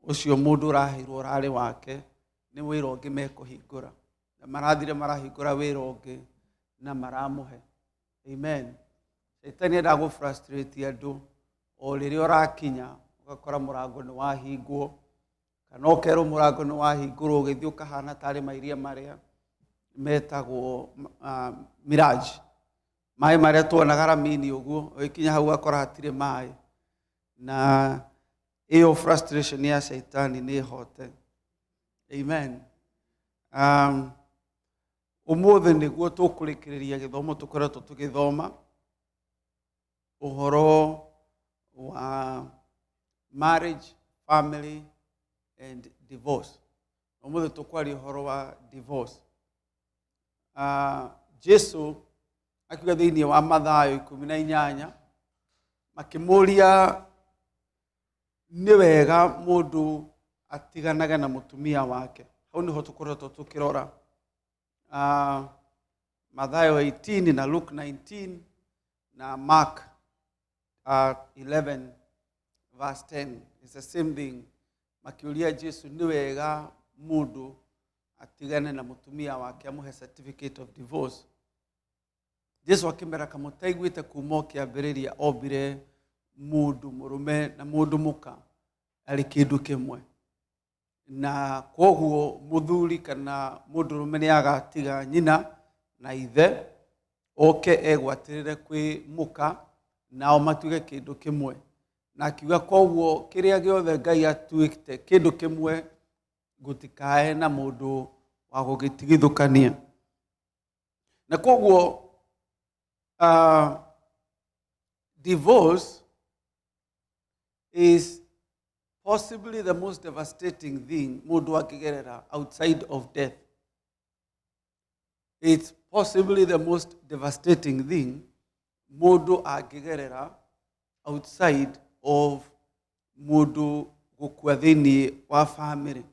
Ũcio mũndũ ũraheirwo ũrarĩ wake nĩ wĩra ũngĩ mekũhingũra, na marathire marahingũra wĩra ũngĩ na maramũhe. Amen. Shaitani endaga gũ frustrate andũ, o rĩrĩa ũrakinya ũgakora mũrango nĩ wahingwo, kana ũkerwo mũrango nĩ wahingũrwo, ũgĩthiĩ ũkahana tarĩ mairia marĩa metagwo mirage, maĩ marĩa tuonaga ramini ũguo, ũgĩkinya hau ũgakora hatirĩ maĩ. Na ĩyo frustration ya shaitani nĩ hote. Amen. Ũmũthĩ nĩguo tũkũrĩkĩrĩria gĩthomo tũkoretwo tũgĩthoma ũhoro wa marriage, family and divorce. Ũmũthĩ tũkwaria ũhoro wa divorce. Jesu akiuga thĩinĩ wa Mathayo 18, makĩmũria nĩ wega mũndũ atiganage na mũtumia wake. Hau nĩho tũkoretwo tũkĩrora. Mathayo 18 na Luke 19 na Mark 11 verse 10. It's the same thing. Makĩũria Jesu nĩ wega mũndũ atigane na mũtumia wake, amũhe certificate of divorce. Jesu akĩmera, kamũtaiguĩte kuma o kĩambĩrĩria ombire mũndũ mũrũme na mũndũ mũka arĩ kĩndũ kĩmwe, na kwoguo mũthuri kana mũndũrũme nĩ agatiga nyina na ithe oke egwatĩrĩre kwĩ mũka, nao matuĩke kĩndũ kĩmwe. Na akiuga kwoguo kĩrĩa gĩothe Ngai atuĩte kĩndũ kĩmwe, gũtikae na mũndũ wa gũgĩtigithũkania. Na kwoguo divorce is possibly the most devastating thing mũndũ angĩgerera outside of death. It's possibly the most devastating thing mũndũ angĩgerera outside of mũndũ gũkua thĩinĩ wa family.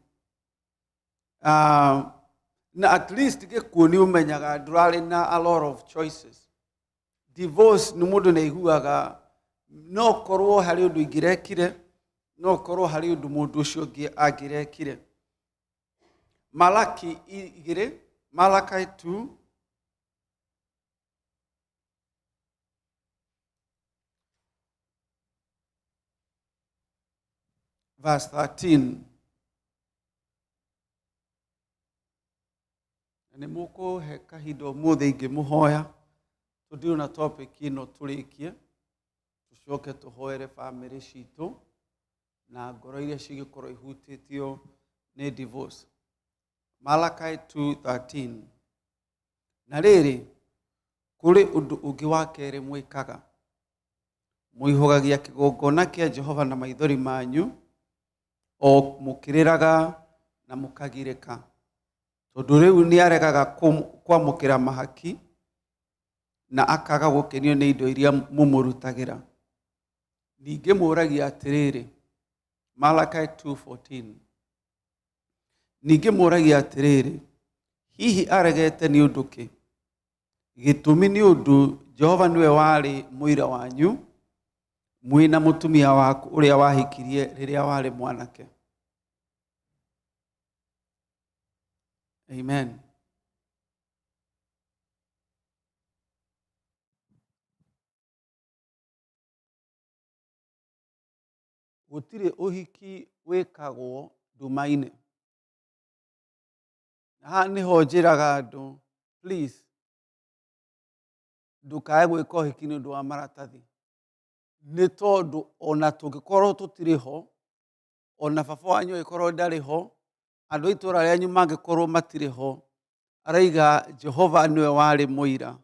Na at least gĩkuũ nĩ ũmenyaga ndũrarĩ na a lot of choices. Divorce nĩ mũndũ nĩ aiguaga no korwo harĩ ũndũ ingĩrekire, no korwo harĩ ũndũ mũndũ ũcio ũngĩ angĩrekire. Malaki 2, Malachi 2, verse 13. Na nĩ mũkũhe kahinda ũmũthĩ ingĩmũhoya tũthiĩ na topic ĩno tũrĩkie, tũcoke tũhoere bamĩrĩ citũ na ngoro iria cingĩkorwo ihutĩtio nĩ divorce. Malachi 2:13. Na rĩrĩ, kũrĩ ũndũ ũngĩ wa kerĩ mwĩkaga, mũihũgagia kĩgongona kĩa Jehova na maithori manyu, o mũkĩrĩraga na mũkagirĩka, tondũ rĩu nĩaregaga kwamũkĩra mahaki na akaga gũkenio nĩ indo iria mũmũrutagĩra. Ningĩ mũragia atĩrĩrĩ, Malachi 2:14. Ningĩ mũragia atĩrĩrĩ, hihi aregete nĩ ũndũ kĩ? Gĩtũmi nĩ ũndũ Jehova nĩwe warĩ mũira wanyu, mwĩ na mũtumia waku ũrĩa wahikirie rĩrĩa warĩ mwanake. Amen. Gũtirĩ ũhiki wĩkagwo nduma-inĩ. Na haha nĩho njĩraga andũ, please, ndũkae gwĩka ũhiki nĩ ũndũ wa maratathi. Nĩ tondũ ona tũngĩkorwo tũtirĩ ho, ona baba wanyu angĩkorwo ndarĩ ho, andũ a itũũra rĩanyu mangĩkorwo matirĩ ho, araiga Jehova nĩwe warĩ mũira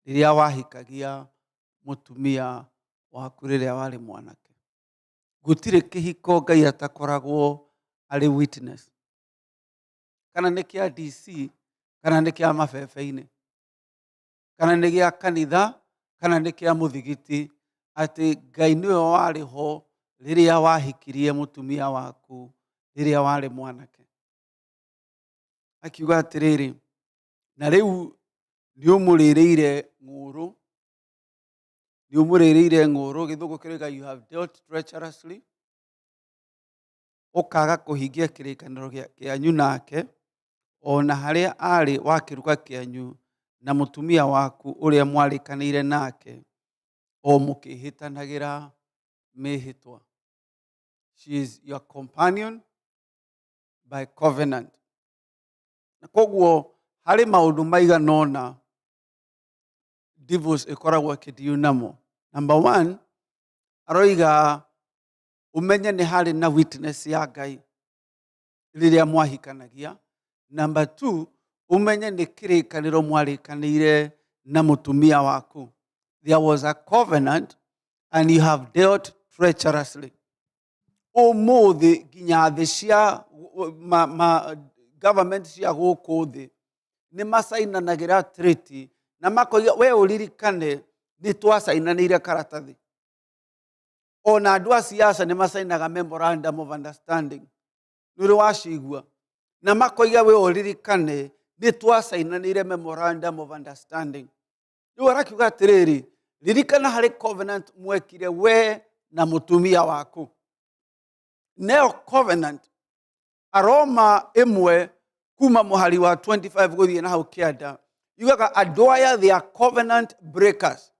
rĩrĩa wahikagia mũtumia waku rĩrĩa warĩ mwanake. Gũtirĩ kĩhiko Ngai atakoragwo arĩ witness, kana nĩ kĩa DC, kana nĩ kĩa mabebe-inĩ, kana nĩ gĩa kanitha, kana nĩ kĩa mũthigiti, atĩ Ngai nĩwe warĩ ho rĩrĩa wahikirie mũtumia waku rĩrĩa warĩ mwanake. Akiuga atĩrĩrĩ, na rĩu nĩ ũmũrĩrĩire ng'ũrũ, nĩ ũmũrĩrĩire ng'ũrũ, gĩthũngũ kĩroiga you have dealt treacherously. Ũkaga kũhingia kĩrĩkanĩro kĩanyu nake, o na harĩa aarĩ wa kĩruka kĩanyu na mũtumia waku ũrĩa mwarĩkanĩire nake, o mũkĩhĩtanagĩra mĩhĩtwa. She is your companion by covenant. Na koguo harĩ maũndũ maigana ũna divorce ĩkoragwo ĩkĩdiu namo. Number one, aroiga ũmenye nĩ harĩ na witness ya Ngai rĩrĩa mwahikanagia. Number two, ũmenye nĩ kĩrĩkanĩro mwarĩkanĩire na mũtumia waku. There was a covenant and you have dealt treacherously. Ũmũthĩ nginya thĩ cia ma government cia gũkũ thĩ nĩ macainanagĩra treaty na makoiga we ũririkane nĩ twacainanĩire karatathi. Ona andũ a siasa nĩ macainaga memorandum of understanding, nĩ ũrĩ wacigua, na makoiga we ũririkane nĩ twacainanĩire memorandum of understanding. Rĩu arakiuga atĩrĩrĩ, ririkana harĩ covenant mwekire we na mũtumia waku. Neo covenant Aroma ĩmwe kuma mũhari wa 25 gũthiĩ na hau kĩanda yugaga andũ aya, they are covenant breakers.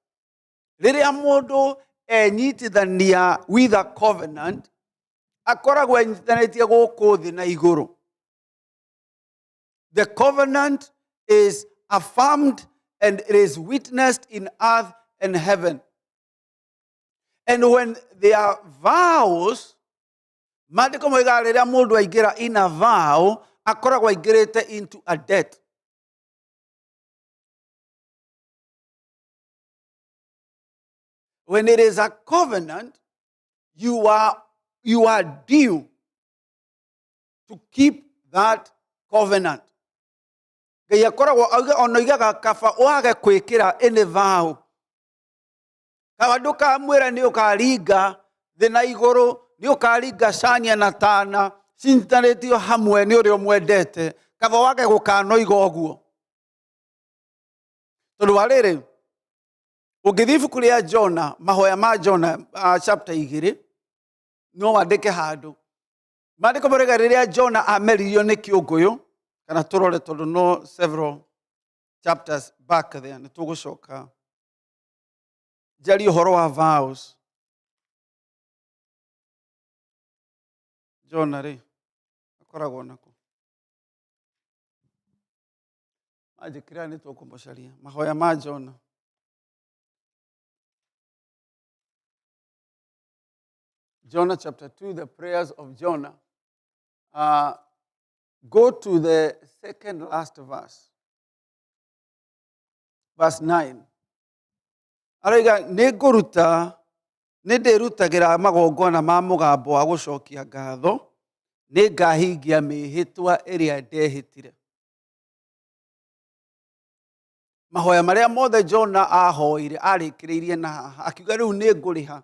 Rĩrĩa mũndũ enyitithania with a covenant, akoragwo enyitithanĩtie gũkũ thĩ na igũrũ. The covenant is affirmed and it is witnessed in earth and heaven. And when there are vows, maandĩko moigaga rĩrĩa mũndũ aingĩra in a vow, akoragwo aingĩrĩte into a debt. When it is a covenant, you are due to keep that covenant. Ngai akoragwo ona oigaga kaba wage kwĩkĩra any vow, kaba ndũkamwĩra nĩ ũkaringa thĩ na igũrũ, nĩ ũkaringa cania na tana cinyitanĩtio hamwe nĩ ũrĩa ũmwendete, kaba wage gũkanoiga ũguo. Tondũ wa rĩrĩ, ũngĩthiĩ ibuku rĩa Jona, mahoya ma Jona, chapter 2, no wandĩke handũ maandĩko marauga rĩrĩa Jona ameririo nĩ kĩũngũyũ, kana tũrore tondũ no several chapters back there nĩ tũgũcoka njarie ũhoro wa vows. Jona rĩ akoragwo nako manjĩkĩra nĩ tũkũmũcaria mahoya ma Jona. Jonah chapter 2, the prayers of Jonah. Go to the second last verse, verse 9. Aroiga nĩ ngũruta, nĩ ndĩrutagĩra magongona ma mũgambo wa gũcokia ngatho, nĩ ngahingia mĩhĩtwa ĩrĩa ndehĩtire. Mahoya marĩa mothe Jona ahoire arĩkĩrĩirie na haha akiuga rĩu nĩ ngũrĩha.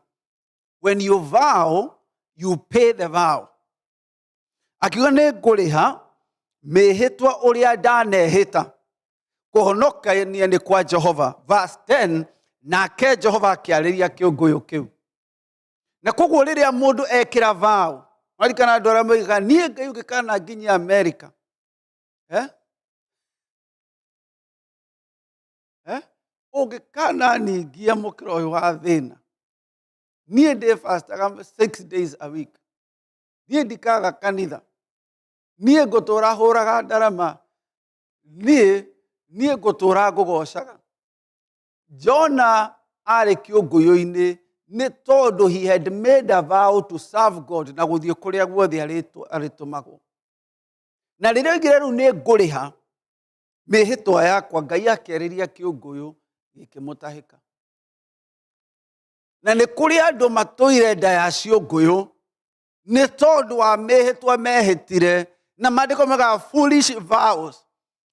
When you vow, you pay the vow. Akiuga nĩ ngũrĩha mĩhĩtwa ũrĩa ndanehĩta, kũhonokania nĩ kwa Jehova. Verse 10, nake Jehova akĩarĩria kĩũngũyũ kĩu. Na koguo rĩrĩa mũndũ ekĩra vow, marikana andũ arĩa moigaga niĩ Ngai ũngĩkana nginya America, eh? Eh? Ũngĩkana ningia mũkĩra ũyũ wa thĩna, niĩ ndĩ fastaga 6 days a week, niĩ ndikaga kanitha, niĩ ngũtũra hũraga ndarama, niĩ ngũtũra ngũgocaga. Jona arĩ kĩũngũyũ-inĩ nĩ tondũ he had made a vow to serve God na gũthiĩ kũrĩa guothe arĩtũmagwo. Na rĩrĩa oigire rĩu nĩ ngũrĩha mĩhĩtwa yakwa, Ngai akĩarĩria kĩũngũyũ gĩkĩmũtahĩka. Na nĩ kũrĩ andũ matũire nda ya ciũngũyũ nĩ tondũ wa mĩhĩtwa mehĩtire, na maandĩko maugaga foolish vows.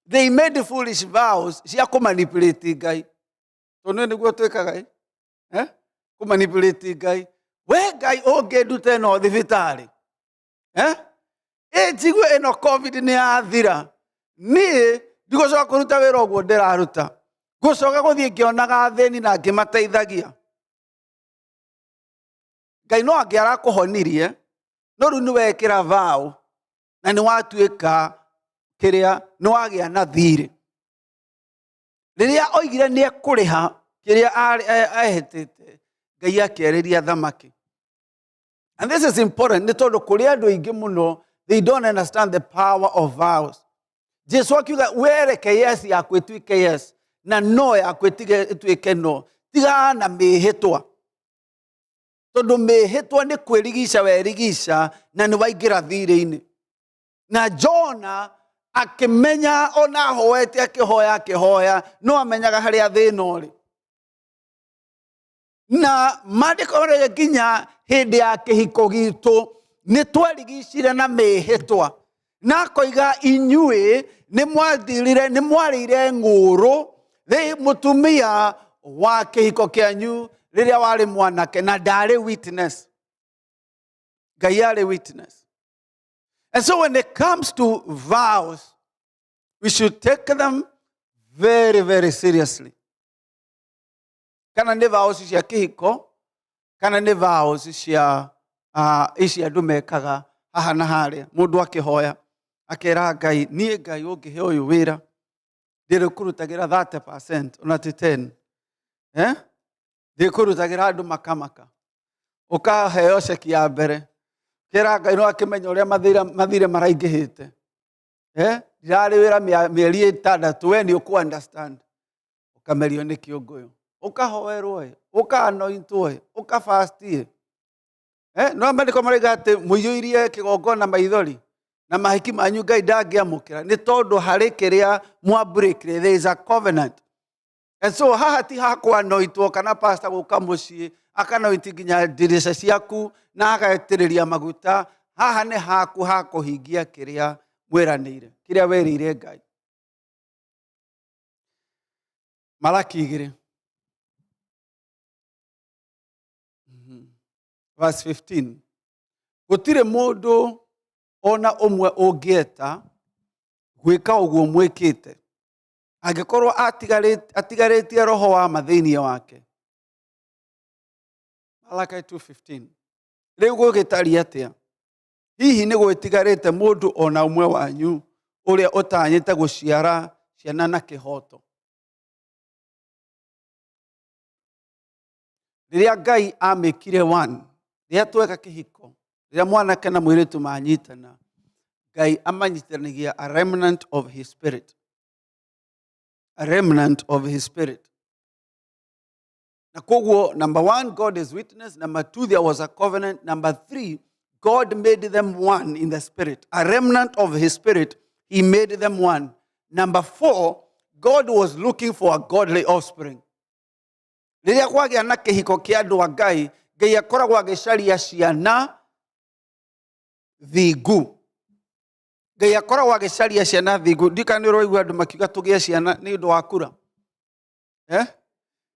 They made foolish vows cia kũmanipulate Ngai. Tondũ nĩguo twĩkaga, ĩ? Eh? Kũmanipulate Ngai. We Ngai ũngĩnduta ĩno thibitarĩ, eh? Ĩ njigue ĩno COVID nĩ yathira, niĩ ndigũcoka kũruta wĩra ũguo ndĩraruta, ngũcoka gũthiĩ ngĩonaga athĩni na ngĩmateithagia. Ngai no angĩarakũhonirie, No rĩu nĩ wekĩra vow na nĩ watuĩka kĩrĩa, nĩ wagĩa na thirĩ. Rĩrĩa oigire nĩ ekũrĩha kĩrĩa ehĩtĩte, Ngai akĩarĩria thamaki. And this is important nĩ tondũ kũrĩ andũ aingĩ mũno, they don't understand the power of vows. Jesu akiuga wereke yes yaku ĩtuĩke yes na no yaku ĩtuĩke no. Tigana na mĩhĩtwa, tondũ mĩhĩtwa nĩ kwĩrigica werigica na nĩ waingĩra thirĩ-inĩ. Na Jona akĩmenya ona ahoete akĩhoya akĩhoya, no amenyaga harĩa thĩna ũrĩ. Na maandĩko marĩa nginya hĩndĩ ya kĩhiko gitũ nĩ twerigicire na mĩhĩtwa, na akoiga inyuĩ nĩ mwathirire, nĩ mwarĩire ng'ũrũ mũtumia wa kĩhiko kĩanyu rĩrĩa warĩ mwanake, na ndarĩ witness. Ngai arĩ witness. And so when it comes to vows, we should take them very, very seriously. Kana nĩ vows cia kĩhiko, kana nĩ vows cia ici andũ mekaga haha na harĩa. Mũndũ akĩhoya akera Ngai, niĩ Ngai ũngĩhe ũyũ wĩra ndĩrĩkũrutagĩra 30% ona ti 10, eh? Ndĩkũrutagĩra andũ makamaka. Ũkaheo ceki ya mbere, kĩra Ngai no akĩmenya ũrĩa mathirĩ maraingĩhĩte, eh? Ndirarĩ wĩra mĩeri 6, we nĩ ũkũ understand. Ũkamerio nĩ kĩũngũyũ, ũkahoerwo ĩ, ũkaanointwo ĩ, ũkabasti ĩ, eh? No maandĩko marauga atĩ mũiyũirie kĩgongona maithori na mahiki manyu Ngai ndangĩamũkĩra, nĩ tondũ harĩ kĩrĩa mwambũrĩkire. There is a covenant. And so haha ti hakwanoitwo kana pastor gũka mũciĩ akanoiti nginya ndirica ciaku na agaitĩrĩria maguta. Haha nĩ haku ha kũhingia kĩrĩa mwĩranĩire, kĩrĩa werĩire Ngai. Malaki 2 verse 15, gũtirĩ mũndũ ona ũmwe ũngĩeta gwĩka ũguo mwĩkĩte angĩkorwo atigarĩtie roho wa ma thĩinĩ wake. Malaki 2:15. Rĩu gũgĩtariĩ atĩa? Hihi nĩ gwĩtigarĩte mũndũ ona ũmwe wanyu ũrĩa ũtanyĩte gũciara ciana na kĩhoto? Rĩrĩa Ngai amĩkire one, rĩrĩa tweka kĩhiko, rĩrĩa mwanake na mũirĩtu manyitana, Ngai amanyitanagia a remnant of his spirit. A remnant of his spirit. Na koguo, number one, God is witness. Number two, there was a covenant. Number three, God made them one in the spirit. A remnant of his spirit, he made them one. Number four, God was looking for a godly offspring. Rĩrĩa kwagĩa na kĩhiko kĩa andũ a Ngai, Ngai akoragwo agĩcaria ciana thingu. Ngai akoragwo agĩcaria ciana thingu. Ndikana nĩ ũraigua andũ makiuga tũgĩe ciana nĩ ũndũ wa kura. Eh?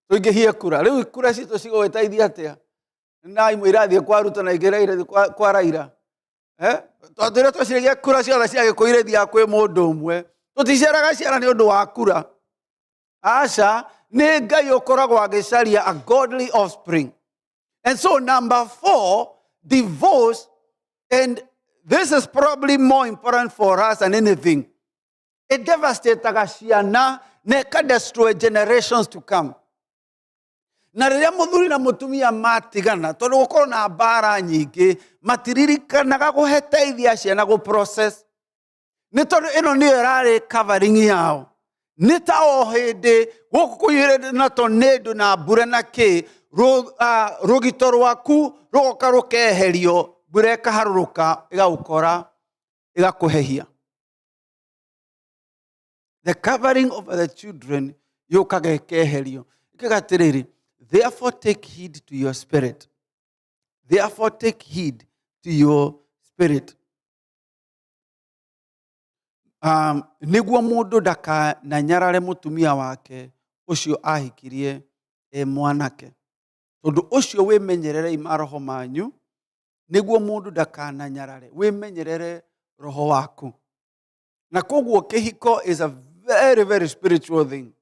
Tũingĩhie kura. Rĩu kura citũ cigũgĩteithia atĩa? Na imwe irathiĩ kwa Ruto na ingĩ irathiĩ kwa Raila. Eh? Twatwĩra tweciragia kura ciothe cia Gĩkũyũ irathiaga kwĩ mũndũ ũmwe. Tũticiaraga ciana nĩ ũndũ wa kura. Aca, nĩ Ngai ũkoragwo agĩcaria a godly offspring. And so number four, divorce, and this is probably more important for us than anything. It devastates ciana na ĩka destroy generations to come. Na rĩrĩa mũthuri na mũtumia matigana, tondũ gũkorwo na mbara nyingĩ, matiririkanaga gũheteithia ciana gũ process. Nĩ tondũ ĩno nĩyo ĩrarĩ covering yao. Nĩ ta o hĩndĩ gũkũ kũiyũrĩte na tornado na mbura na kĩ, rũgito rwaku rũgoka rũkeherio, mbura ĩkaharũrũka ĩgagũkora ĩgakũhehia. The covering of the children yũkaga ĩkeherio. Ĩkauga atĩrĩrĩ, therefore take heed to your spirit. Therefore take heed to your spirit. Nĩguo mũndũ ndakananyarare mũtumia wake ũcio ahikirie e mwanake. Tondũ ũcio wĩmenyererei maroho manyu, nĩguo mũndũ ndakananyarare. Wĩmenyerere roho waku. Na koguo kĩhiko is a very, very spiritual thing.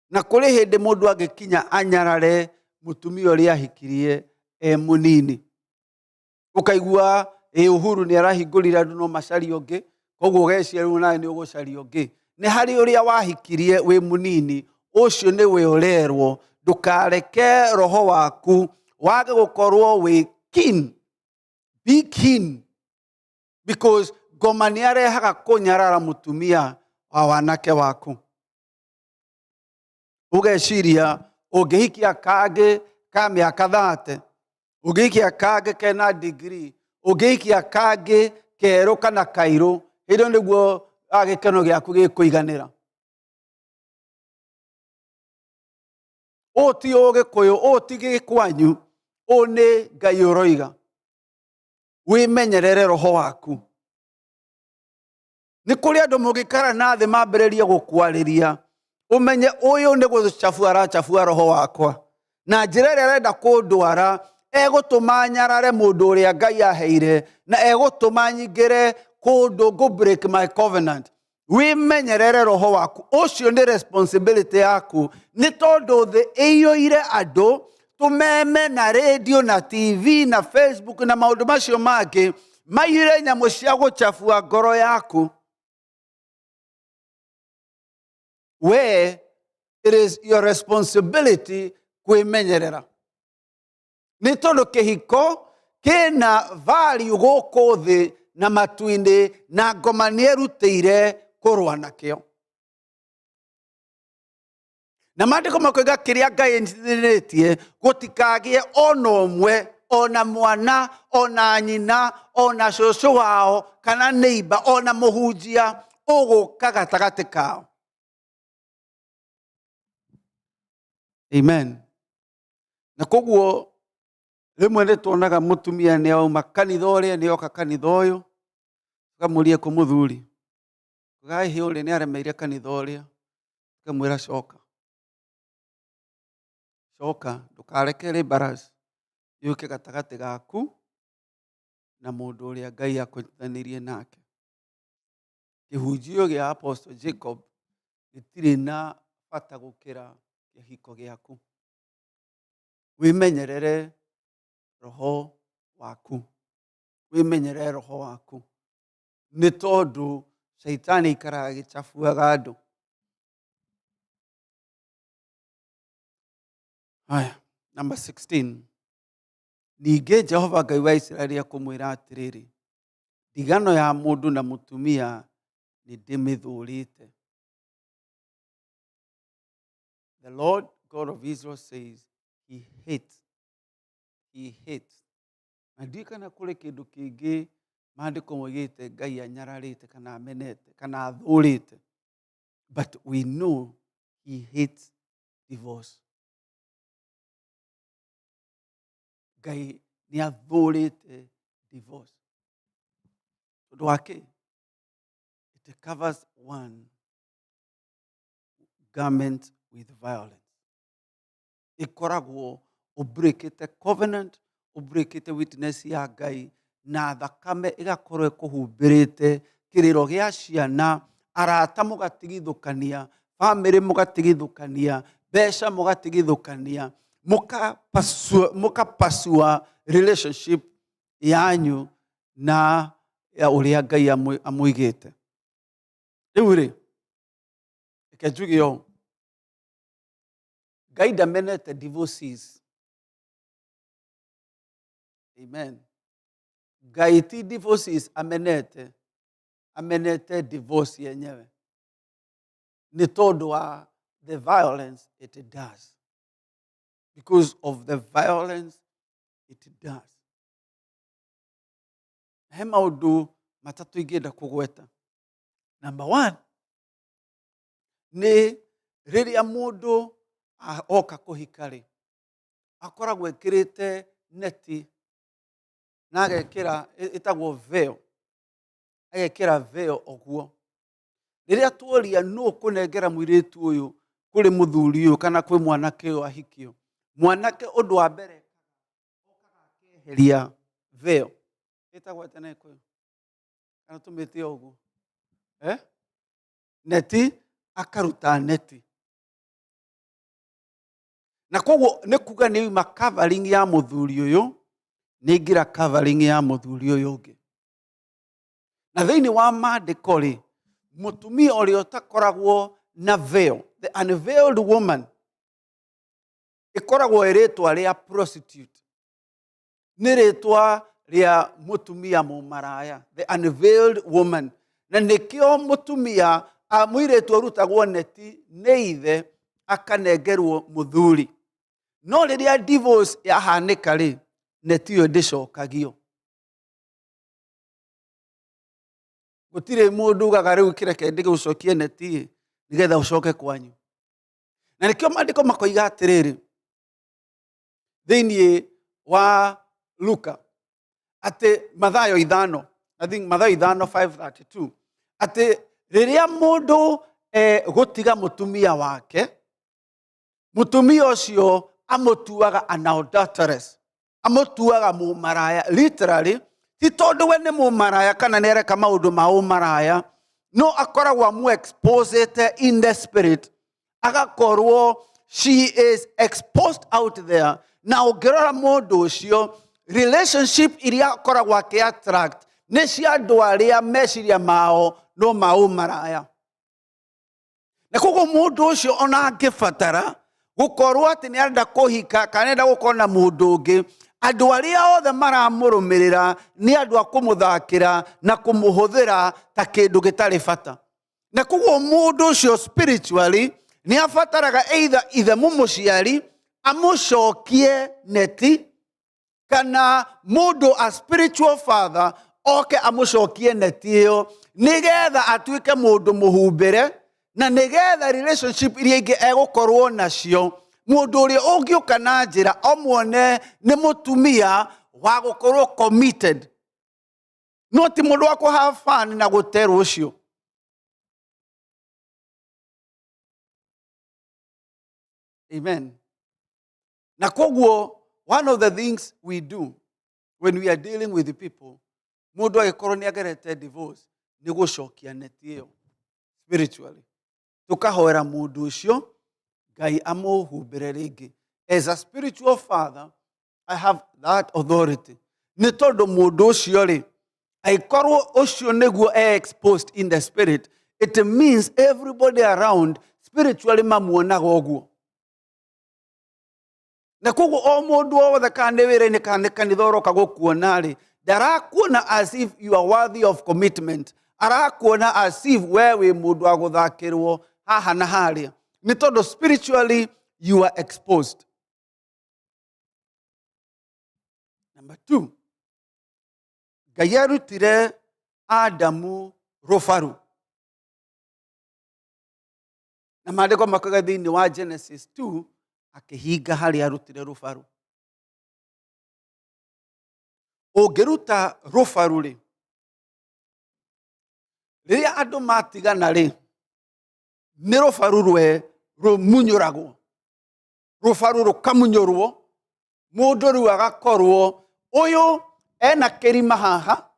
Na kũrĩ hĩndĩ mũndũ angĩkinya anyarare mũtumia ũrĩa ahikirie e mũnini. Ũkaigua ĩ Uhuru nĩ arahingũrire andũ no macarie ũngĩ, koguo ũgeciria rĩu nawe nĩ ũgũcaria ũngĩ. Nĩ harĩ ũrĩa wahikirie wĩ mũnini, ũcio nĩwe ũrerwo ndũkareke roho waku wage gũkorwo wĩ keen. Be keen, because ngoma nĩ arehaga kũnyarara mũtumia wa wanake waku. Ũgeciria ũngĩhikia kangĩ ka mĩaka 30, ũngĩhikia kangĩ kena degree, ũngĩhikia kangĩ kerũ kana kairũ, hĩndĩ ĩyo nĩguo gĩkeno gĩaku gĩkũiganĩra. Ũũ ti Ũgĩkũyũ, ũũ ti Gĩkwanyu, ũũ nĩ Ngai ũroiga. Wĩmenyerere roho waku. Nĩ kũrĩ andũ mũngĩikara na thĩ mambĩrĩrie gũkwarĩria, ũmenye ũyũ nĩ gũcabua aracabua roho wakwa, na njĩra ĩrĩa arenda kũndwara egũtũma nyarare mũndũ ũrĩa Ngai aheire, na egũtũma nyingĩre kũndũ ngũ break my covenant. Wĩmenyerere roho waku, ũcio nĩ responsibility yaku, nĩ tondũ thĩ ĩiyũire andũ tũmeme na radio na TV na Facebook na maũndũ macio mangĩ maiyũire nyamũ cia gũcabua ngoro yaku. We, it is your responsibility kwĩmenyerera, nĩ tondũ kĩhiko kĩna value gũkũ thĩ na matu-inĩ, na ngoma nĩ erutĩire kũrũa nakĩo. Na maandĩko makoiga kĩrĩa Ngai anyitithanĩtie gũtikagĩe ona ũmwe, ona mwana, ona nyina, ona cũcũ wao, kana neighbor, ona mũhunjia ũgũka gatagatĩ kao. Amen. Na koguo rĩmwe nĩ tuonaga mũtumia nĩ auma kanitha ũrĩa nĩ oka kanitha ũyũ, tukamũria kũ mũthuri, gaĩ ũrĩa nĩ aremeire kanitha ũrĩa, tukamwĩra coka coka, ndũkareke embarrass yũke gatagatĩ gaku na mũndũ ũrĩa Ngai akũnyitithanirie nake. Kĩhunjio gĩa Apostle Jacob gĩtirĩ na bata gũkĩra kĩhiko gĩaku. Wĩmenyerere roho waku, wĩmenyerere roho waku, nĩ tondũ caitani aikaraga agĩchafuaga andũ. Haya, number 16. Ningĩ Jehova Ngai wa Isiraeli akũmwĩra atĩrĩrĩ, ndigano ya mũndũ na mũtumia nĩ ndĩmĩthũrĩte. The Lord God of Israel says he hates, he hates. Na ndiũĩ kana kũrĩ kĩndũ kĩngĩ maandĩko moigĩte Ngai anyararĩte kana amenete kana athũrĩte, but we know he hates divorce. Ngai nĩ athũrĩte divorce. Tondũ wa kĩ? It covers one garment with violence. Ĩkoragwo ũbreakĩte covenant, ũbreakĩte witness ya Ngai, na thakame ĩgakorwo ĩkũhumbĩrĩte kĩrĩro gĩa ciana, arata mũgatigithũkania, bamĩrĩ mũgatigithũkania, mbeca mũgatigithũkania, mũkapasua relationship yanyu na ya ũrĩa Ngai amũigĩte. Rĩu rĩ, reke njuge ũũ, Ngai ndamenete divorces. Amen. Ngai ti divorces amenete, amenete divorce yenyewe nĩ tondũ wa the violence it does. Because of the violence it does. He maũndũ matatũ ingĩenda kũgweta. Number one, nĩ rĩrĩa mũndũ oka kũhika rĩ, akoragwo ekĩrĩte neti na agekĩra ĩtagwo veil, agekĩra veil ũguo. Rĩrĩa tuoria nũ ũkũnengera mũirĩtu ũyũ kũrĩ mũthuri ũyũ kana kwĩ mwanake ũyũ ahikio, mwanake ũndũ wa mbere okaga akeheria veil. Ĩtagwo atĩa na Gĩkũyũ? Kana tũmĩte o ũguo? Neti, akaruta neti. Na koguo nĩ kuga nĩ yuma covering ya mũthuri ũyũ, Nĩ aingĩra covering ya mũthuri ũyũ ũngĩ. Na thĩinĩ wa maandĩko rĩ, mũtumia ũrĩa ũtakoragwo na veil, the unveiled woman, ĩkoragwo ĩ rĩtwa rĩa prostitute. Nĩ rĩtwa rĩa mũtumia mũmaraya, the unveiled woman. Na nĩkĩo mũtumia, mũirĩtu arutagwo neti nĩ ithe akanengerwo mũthuri. No rĩrĩa divorce yahanĩka rĩ, neti ĩyo ndĩcokagio. Gũtirĩ mũndũ ugaga rĩu kĩreke ndĩgũcokie neti ĩ, nĩgetha ũcoke kwanyu. Na nĩkĩo maandĩko makoiga atĩrĩrĩ, thĩinĩ wa Luka, atĩ Mathayo ithano, I think Mathayo ithano 5:32, atĩ rĩrĩa mũndũ gũtiga mũtumia wake, mũtumia ũcio amũtuaga an adulteress, amũtuaga mũmaraya. Literally, ti tondũ we nĩ mũmaraya kana nĩ areka maũndũ ma ũmaraya, no akoragwo amu exposete in the spirit, agakorwo she is exposed out there. Na ũngĩrora mũndũ ũcio, relationship iria akoragwo akĩ attract nĩ cia andũ arĩa meciria mao no ma ũmaraya. Na koguo mũndũ ũcio ona angĩbatara gũkorwo atĩ nĩ arenda kũhika kana arenda gũkorwo na mũndũ ũngĩ, andũ arĩa othe maramũrũmĩrĩra nĩ andũ a kũmũthakĩra na kũmũhũthĩra ta kĩndũ gĩtarĩ bata. Na koguo mũndũ ũcio spiritually nĩ abataraga either ithe mũmũciari amũcokie neti, kana mũndũ a spiritual father oke amũcokie neti ĩyo, nĩgetha atuĩke mũndũ mũhumbĩre, na nĩgetha relationship iria ingĩ egũkorwo nacio, mũndũ ũrĩa ũngĩũka na njĩra omuone nĩ mũtumia wa gũkorwo committed, no ti mũndũ wa kũ have fun na gũte rũciũ. Amen. Na koguo one of the things we do when we are dealing with the people, mũndũ agĩkorwo nĩ agerete divorce, nĩ gũcokia neti ĩyo spiritually, tũkahoera mũndũ ũcio Ngai amũhumbĩre rĩngĩ. As a spiritual father, I have that authority, nĩ tondũ mũndũ ũcio rĩ, angĩkorwo ũcio nĩguo e exposed in the spirit, it means everybody around spiritually mamuonaga ũguo. Na koguo o mũndũ o wothe, kana nĩ wĩra-inĩ kana nĩ kanitha, ũroka gũkuona rĩ, ndarakuona as if you are worthy of commitment, arakuona as if we wĩ mũndũ wa gũthakĩrwo haha na harĩa, nĩ tondũ spiritually you are exposed. Number two, Ngai arutire Adamu rũbaru, na maandĩko makoiga thĩinĩ wa Genesis 2 akĩhinga harĩa arutire rũbaru. Ũngĩruta rũbaru rĩ, rĩrĩa andũ matigana rĩ, nĩ rũbaru rwe rũmunyũragwo, rũbaru rũkamunyũrwo, mũndũ rĩu agakorwo ũyũ ena kĩrima haha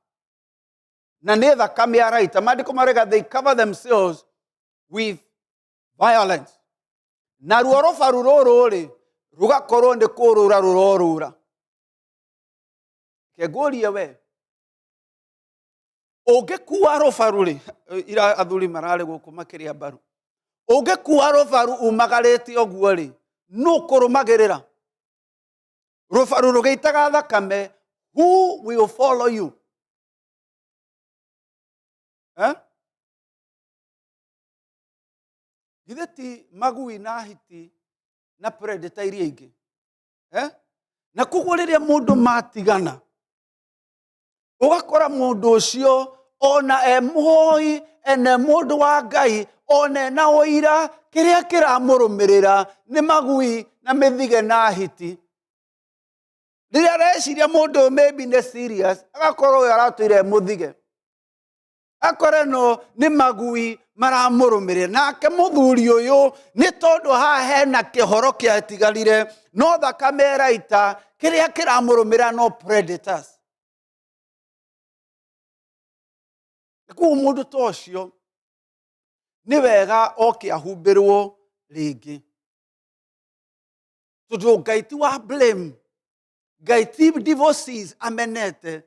na nĩ thakame araita. Maandĩko marega they cover themselves with violence, naruo rũbaru rũrũ rĩ rũgakorwo nĩ kũrũra rũrorũra. Kengũrie we, ũngĩkua rũbaru rĩ, ira athuri mararĩ gũkũ makĩrĩa mbaru, ũngĩkua rũbaru umagarĩte ũguo rĩ, nũ kũrũmagĩrĩra rũbaru rũgĩitaga thakame? Who will follow you? Eh? Githĩ ti magui na hiti na predator iria ingĩ? Eh? Na koguo rĩrĩa mũndũ matigana, ũgakora mũndũ ũcio ona e mũhoi, ene mũndũ wa Ngai, ona ena ũira, kĩrĩa kĩramũrũmĩrĩra nĩ magui na mĩthige na hiti. Rĩrĩa areciria mũndũ ũyũ maybe nĩ serious, agakorwo ũyũ aratũire mũthige, akore no nĩ magui maramũrũmĩrĩra. Nake mũthuri ũyũ, nĩ tondũ haha hena kĩhoro kĩatigarire, no thakame ĩraita, kĩrĩa kĩramũrũmĩrĩra no predators. Koguo mũndũ ta ũcio nĩ wega oke ahumbĩrwo rĩngĩ, tondũ Ngai ti wa blame. Ngai ti divorcees amenete.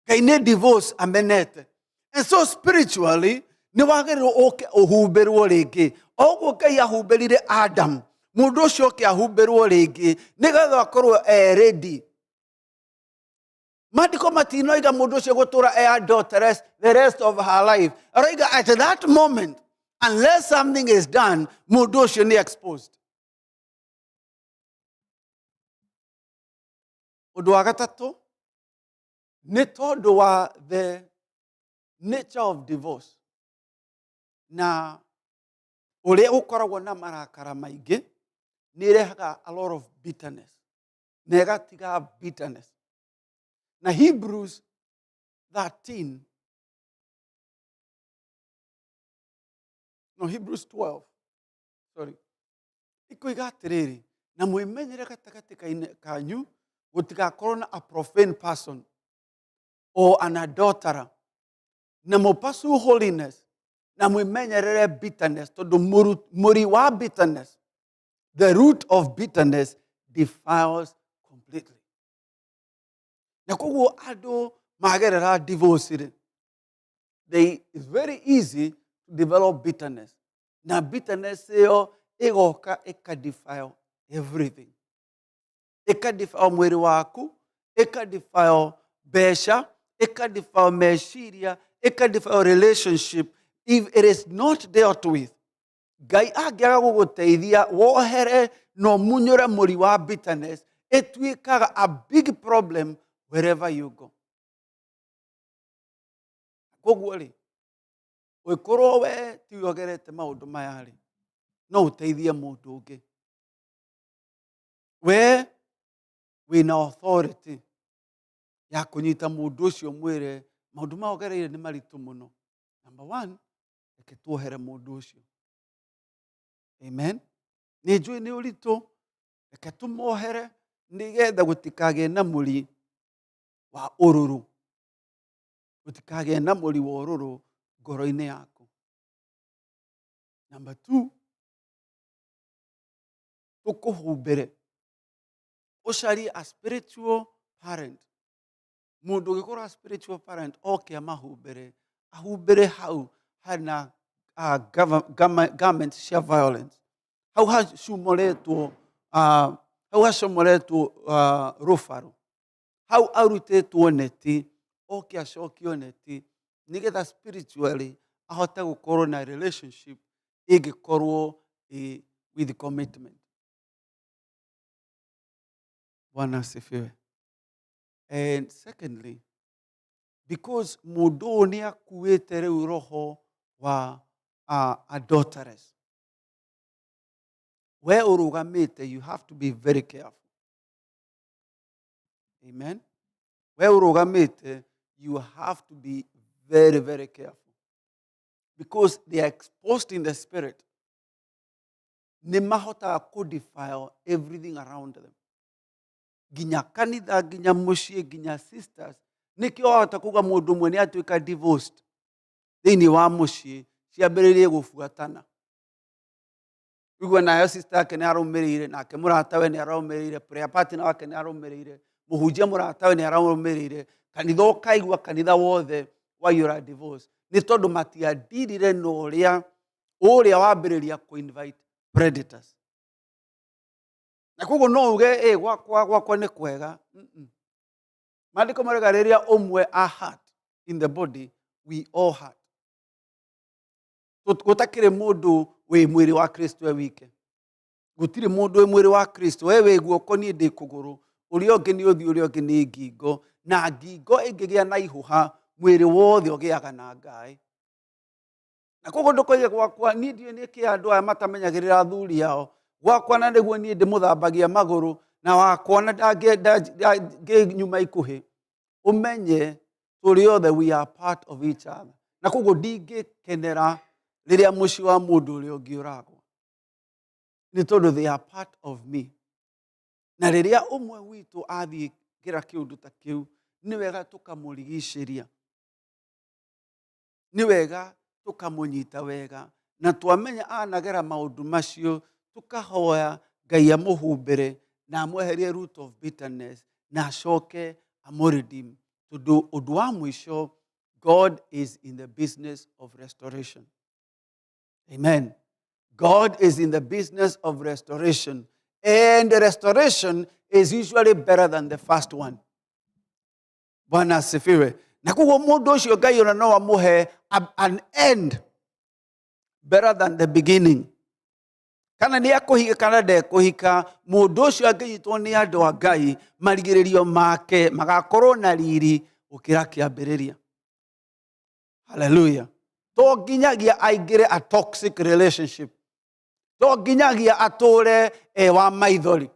Ngai nĩ divorce amenete. And so spiritually nĩ wagĩrĩirwo ũke ũhumbĩrwo rĩngĩ. O ũguo Ngai ahumbĩrire Adam, mũndũ ũcio oke ahumbĩrwo rĩngĩ nĩgetha akorwo e ready. Maandĩko matinoiga mũndũ ũcio gũtũra e adulteress the rest of her life. Aroiga at that moment, unless something is done, mũndũ ũcio nĩ exposed. Ũndũ wa gatatũ, nĩ tondũ wa the nature of divorce na ũrĩa ũkoragwo na marakara maingĩ, nĩ ĩrehaga a lot of bitterness na ĩgatiga bitterness. Na Hebrews 13, no, Hebrews 12, sorry, ikoiga atĩrĩrĩ, na mwĩmenyere gatagatĩ kanyu gũtigakorwo na a profane person or an adulterer, na mũpursue holiness, na mwĩmenyerere bitterness, tondũ mũri wa bitterness, the root of bitterness defiles completely. Na koguo andũ magerera divorce rĩ, they it's very easy to develop bitterness, na bitterness ĩyo ĩgoka ĩka defile everything, ĩka defile mwĩrĩ waku, ĩka defile mbeca, ĩka defile meciria, ĩka defile relationship. If it is not dealt with, Ngai angĩaga gũgũteithia wohere na ũmunyũre mũri wa bitterness, ĩtuĩkaga a big problem wherever you go. Koguo rĩ, ũngĩkorwo we tiwe ũgerete maũndũ maya rĩ, no ũteithie mũndũ ũngĩ. We wĩna authority ya kũnyita mũndũ ũcio, mwĩre maũndũ maya ũgereire nĩ maritũ mũno. Number one, reke tuohere mũndũ ũcio. Amen. Nĩ njũĩ nĩ ũritũ, reke tũmohere nĩgetha gũtikagĩe na mũri wa ũrũrũ, gũtikagĩe na mũri wa ũrũrũ ngoro-inĩ yaku. Number two, tũkũhumbĩre, ũcarie a spiritual parent. Mũndũ ũngĩkorwo a spiritual parent oke amahumbĩre, ahumbĩre hau hena garment cia violence, hau hacumoretwo, hau hacomoretwo rũbaru, hau arutĩtwo neti, oke acokio neti nĩgetha spiritually ahote gũkorwo na relationship ĩngĩkorwo with commitment. Bwana asifiwe. And secondly, because mũndũ ũyũ nĩ akuĩte rĩu roho wa adulteress, we ũrũgamĩte, you have to be very careful. Amen. We ũrũgamĩte, you have to be very, very careful, because they are exposed in the spirit. Nĩ mahotaga kũ defile everything around them, nginya kanitha, nginya mũciĩ, nginya sisters. Nĩkĩo wahota kuga mũndũ ũmwe nĩ atuĩka divorced thĩinĩ wa mũciĩ, ciambĩrĩrie gũbuatana. Igua nayo sister yake nĩ arũmĩrĩire, nake mũratawe nĩ arũmĩrĩire, prayer partner wake nĩ arũmĩrĩire, mũhunjia mũratawe nĩ arũmĩrĩire, kanitha ũkaigua kanitha wothe waiyũra divorce, nĩ tondũ matiadirire na ũrĩa ũrĩa wambĩrĩria kũ-invite predators. Na koguo no uge ĩ gwakwa, gwakwa nĩ kwega. Maandĩko marauga rĩrĩa ũmwe a hurt in the body, we all hurt. Gũtakĩrĩ mũndũ wĩ mwĩrĩ wa Kristo e wike. Gũtirĩ mũndũ wĩ mwĩrĩ wa Kristo. We wĩ guoko, niĩ ndĩ kũgũrũ, ũrĩa ũngĩ nĩ ũthiũ, ũrĩa ũngĩ nĩ ngingo. Na ngingo ĩngĩgĩa na ihũha, mwĩrĩ wothe ũgĩaga na ngaĩ. Na koguo ndũkoige gwakwa niĩ ndiũĩ nĩkĩ andũ aya matamenyagĩrĩra athuri ao, gwakwa na nĩguo niĩ ndĩmũthambagia magũrũ, na wakwa na ndangĩnyuma ikuhĩ. Ũmenye tũrĩ othe we are part of each other. Na koguo ndingĩkenera rĩrĩa mũciĩ wa mũndũ ũrĩa ũngĩ ũragwa, nĩ tondũ they are part of me. Na rĩrĩa ũmwe witũ athiĩ gera kĩũndũ ta kĩu, nĩ wega tũkamũrigicĩria, nĩ wega tũkamũnyita wega, na twamenya anagera maũndũ macio, tũkahoya Ngai amũhumbĩre. Na amweherie root of bitterness na acoke amũredeem. Tondũ ũndũ wa mũico, God is in the business of restoration. Amen. God is in the business of restoration. And restoration is usually better than the first one. Bwana asifiwe. Na koguo mũndũ ũcio Ngai ona no amũhe an end better than the beginning. Kana nĩ akũhika kana ndekũhika, mũndũ ũcio angĩnyitwo nĩ andũ a Ngai, marigĩrĩrio make magakorwo na riri gũkĩra kĩambĩrĩria. Hallelujah. To nginyagia aingĩre a toxic relationship. To nginyagia atũre e wa maithori.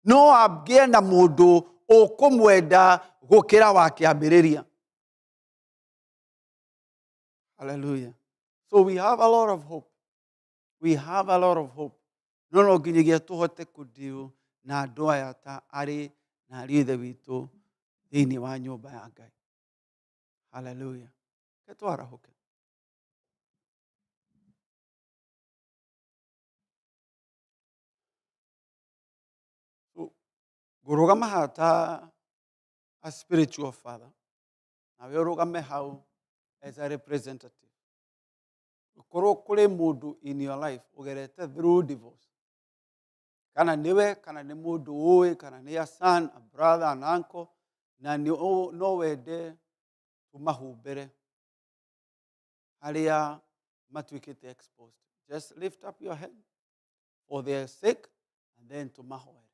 No angĩe na mũndũ ũkũmwenda gũkĩra wa kĩambĩrĩria. Hallelujah. So we have a lot of hope. We have a lot of hope. No no nginyagia tũhote kũdeal na andũ aya ta arĩ na ariũ ithe witũ thĩinĩ wa nyũmba ya Ngai. Hallelujah. Reke twarahũke. So, ngũrũgama haha ta a spiritual father, nawe ũrũgame hau as a representative. Korwo kũrĩ mũndũ in your life ũgerete through divorce, kana nĩwe, kana nĩ mũndũ ũĩ, kana nĩ a son, a brother, an uncle, na nĩ no wende tũmahumbĩre harĩa matuĩkĩte exposed. Just lift up your hand for their sake and then tũmahoere.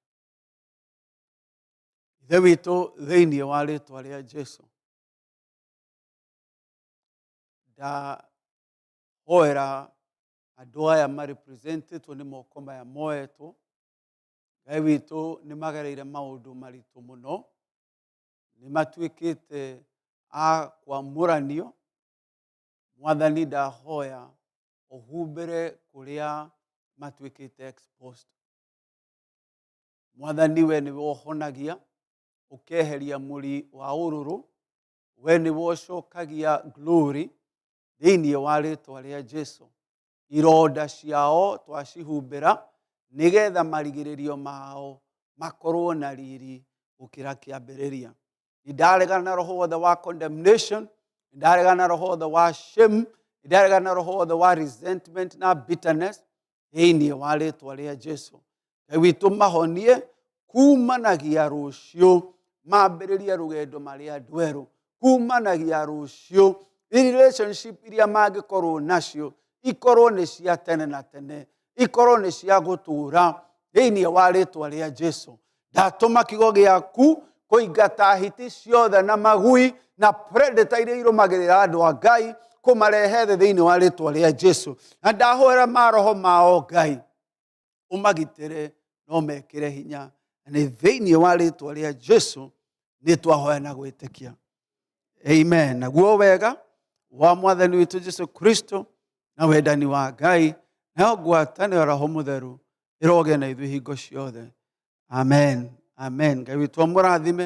Ithe witũ, thĩinĩ wa rĩtwa rĩa Jesu, ndahoera andũ aya marepresentetwo nĩ moko maya moetwo. Ngai witũ, nĩ magereire maũndũ maritũ mũno, nĩ matuĩkĩte a kwamũranio. Mwathani, ndahoya ũhumbĩre kũrĩa matuĩkĩte exposed. Mwathani, we nĩwe ũhonagia, ũkeheria mũri wa ũrũrũ, we nĩwe ũcokagia glory. Thĩinĩ wa rĩtwa rĩa Jesu, ironda ciao twacihumbĩra nĩgetha marigĩrĩrio mao makorwo na riri gũkĩra kĩambĩrĩria. Nĩ na roho wothe wa condemnation, nĩ na roho wothe wa shame, nĩ na roho wothe wa resentment na bitterness thĩinĩ wa rĩtwa rĩa Jesu. Ngai witũ, mahonie kumanagia rũciũ, mambĩrĩrie rũgendo marĩ andũ erũ kumanagia rũciũ. Relationship iria mangĩkorwo nacio ikorwo nĩ cia tene na tene, ikorwo nĩ cia gũtũũra thĩinĩ wa rĩtwa rĩa Jesu. Ndatũma kiugo gĩaku kũingata hiti ciothe na magui na predator iria irũmagĩrĩra andũ a Ngai, kũmarehe thĩ thĩinĩ wa rĩtwa rĩa Jesu. Na ndahoera maroho mao, Ngai, ũmagitĩre no mekĩre hinya. Na nĩ thĩinĩ wa rĩtwa rĩa Jesu nĩ twahoya na gwĩtĩkia, amen. Naguo wega wa Mwathani witũ Jesu Kristo na wendani wa Ngai nayo ngwatanĩro Roho Mũtheru ĩrogĩa na ithuĩ hingo ciothe. Amen, amen. Ngai witũ amũrathime.